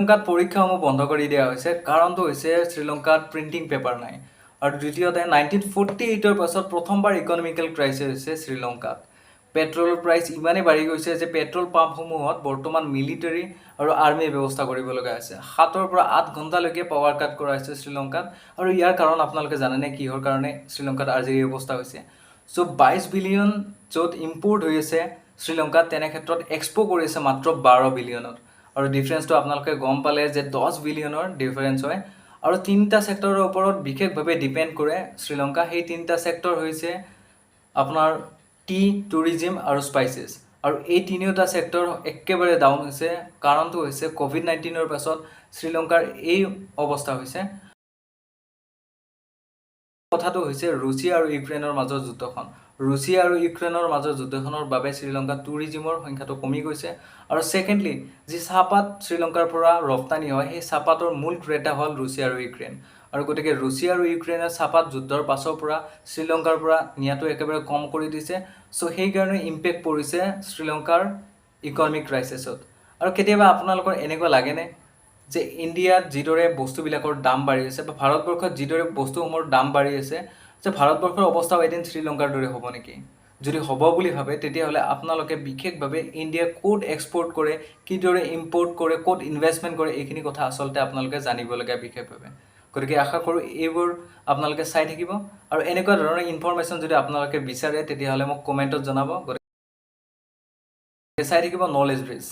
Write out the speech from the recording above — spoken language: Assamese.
শ্ৰীলংকাত পৰীক্ষাসমূহ বন্ধ কৰি দিয়া হৈছে। কাৰণটো হৈছে শ্ৰীলংকাত প্ৰিণ্টিং পেপাৰ নাই। আৰু দ্বিতীয়তে, 1948ৰ পাছত প্ৰথমবাৰ ইকনমিকেল ক্ৰাইচিছ হৈছে শ্ৰীলংকাত। পেট্ৰলৰ প্ৰাইচ ইমানেই বাঢ়ি গৈছে যে পেট্ৰল পাম্পসমূহত বৰ্তমান মিলিটাৰী আৰু আৰ্মীৰ ব্যৱস্থা কৰিব লগা হৈছে। 7ৰ পৰা 8 ঘণ্টালৈকে পাৱাৰ কাট কৰা হৈছে শ্ৰীলংকাত। আৰু ইয়াৰ কাৰণ আপোনালোকে জানেনে, কিহৰ কাৰণে শ্ৰীলংকাত আজিৰ এই অৱস্থা হৈছে? চ' 22 বিলিয়ন য'ত ইম্পৰ্ট হৈ আছে শ্ৰীলংকাত, তেনে ক্ষেত্ৰত এক্সপৰ্ট কৰি আছে মাত্ৰ 12 বিলিয়নত। আৰু ডিফাৰেঞ্চটো আপোনালোকে গম পালে যে 10 বিলিয়নৰ ডিফাৰেঞ্চ হয়। আৰু তিনিটা ছেক্টৰৰ ওপৰত বিশেষভাৱে ডিপেণ্ড কৰে শ্ৰীলংকা। সেই তিনিটা ছেক্টৰ হৈছে আপোনাৰ টি, টুৰিজিম আৰু স্পাইচেছ। আৰু এই তিনিওটা ছেক্টৰ একেবাৰে ডাউন হৈছে। কাৰণটো হৈছে ক'ভিড-19ৰ পাছত শ্ৰীলংকাৰ এই অৱস্থা হৈছে। কথাটো হৈছে ৰুছিয়া আৰু ইউক্ৰেইনৰ মাজৰ যুদ্ধখন। ৰুছিয়া আৰু ইউক্ৰেইনৰ মাজৰ যুদ্ধখনৰ বাবে শ্ৰীলংকাত টুৰিজিমৰ সংখ্যাটো কমি গৈছে। আৰু ছেকেণ্ডলি, যি চাহপাত শ্ৰীলংকাৰ পৰা ৰপ্তানি হয়, সেই চাহপাতৰ মূল ক্ৰেতা হ'ল ৰুছিয়া আৰু ইউক্ৰেইন। আৰু গতিকে ৰুছিয়া আৰু ইউক্ৰেইনৰ চাহপাত যুদ্ধৰ পাছৰ পৰা শ্ৰীলংকাৰ পৰা নিয়াটো একেবাৰে কম কৰি দিছে। চ' সেইকাৰণে ইম্পেক্ট পৰিছে শ্ৰীলংকাৰ ইকনমিক ক্ৰাইচিছত। আৰু কেতিয়াবা আপোনালোকৰ এনেকুৱা লাগেনে যে ইণ্ডিয়াত যিদৰে বস্তুবিলাকৰ দাম বাঢ়ি আছে বা ভাৰতবৰ্ষত যিদৰে বস্তুসমূহৰ দাম বাঢ়ি আছে, যে ভাৰতবৰ্ষৰ অৱস্থাও এদিন শ্ৰীলংকাৰ দৰে হ'ব নেকি? যদি হ'ব বুলি ভাবে, তেতিয়াহ'লে আপোনালোকে বিশেষভাৱে ইণ্ডিয়া ক'ত এক্সপৰ্ট কৰে, কিদৰে ইম্পৰ্ট কৰে, ক'ত ইনভেষ্টমেণ্ট কৰে, এইখিনি কথা আচলতে আপোনালোকে জানিবলগীয়া বিশেষভাৱে। গতিকে আশা কৰোঁ এইবোৰ আপোনালোকে চাই থাকিব। আৰু এনেকুৱা ধৰণৰ ইনফৰমেশ্যন যদি আপোনালোকে বিচাৰে, তেতিয়াহ'লে মোক কমেণ্টত জনাব। গতিকে চাই থাকিব নলেজ ব্ৰিজ।